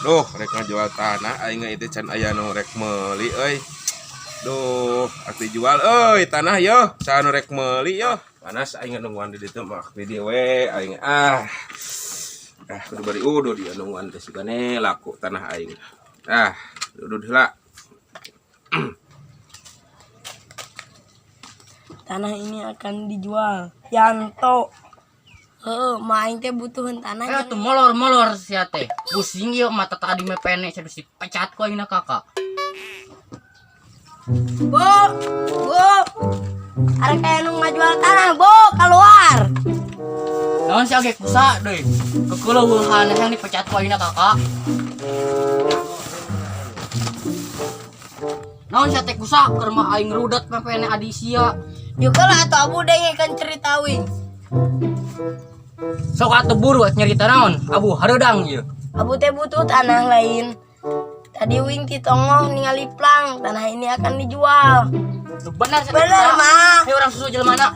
Duh, rek ngajual tanah aing itu can aya nu rek meuli euy. Duh, ak dijual euy tanah yo, saha nu rek meuli yo. Panas aing nungguan di ditu mah di dieu we aing ah. Ah, kudu bari uduh dia nungguan teh sugane laku tanah aing. Ah, udud heula. Tanah ini akan dijual. Yanto. Heeh, mah aing teh butuheun tanah. Eh tuh molor-molor sia teh. Pusing ieu mata tadi mah pene sia dipecat ku aing kakak. Bu, Bu. Ada kayak nu ngajual tanah, Bu, keluar. Naon sia ge kusa deui. Kekeuleuhan yang dipecat ku aing kakak. Naon sia teh kusa keur mah aing rudet mah pene adi sia. Yuk lah atuh abu dengekeun cerita wing. Sok atuh buru nyerita naon? Abu hareudang ieu. Abu teh butuh tanah lain. Tadi wing titongoh ningali plang, tanah ini akan dijual. Lu bener sia teh Bener, kusa. mah. Hei orang susu jelema na.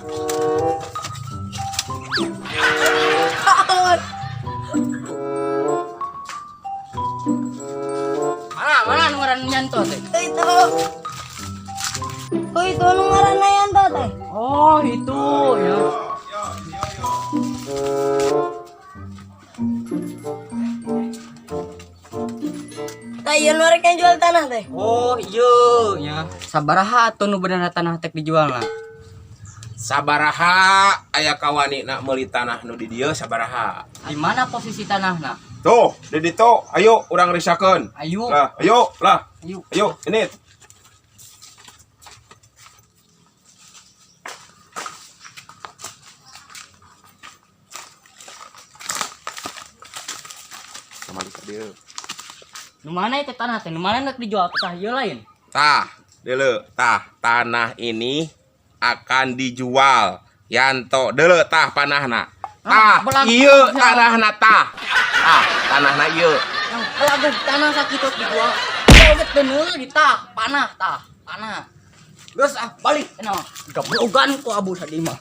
Mana mana nu ngaran Yanto teh? Itu. Oh, itu nu ngaranna Yanto teh. Oh, itu ya. Tah ieu nu rek jual tanah teh. Oh, iya ya. Sabaraha atuh nu bener tanah tek dijual lah. Sabaraha aya kawani nak meuli tanah nu di dieu sabaraha. Di mana posisi tanahna? Tuh, di ditu, ayo urang risakeun. Ayo. Lah, ayo lah. Ayo. Ayo, ini. Sama di dieu. Nu mana itu tanah teh? Nu mana nek dijual tah ieu lain? Tah, deuleu, tah, tanah ini akan dijual. Yanto, deuleu tah panahna. Tah, Ah, belang- ieu tanahna tah. Tah, tanahna ieu. Yang lagu tanah sakitu dijual. Oge teu neuli tah, panah tah, panah. Geus ah balik cenah. Gablogan ku abu tadi mah.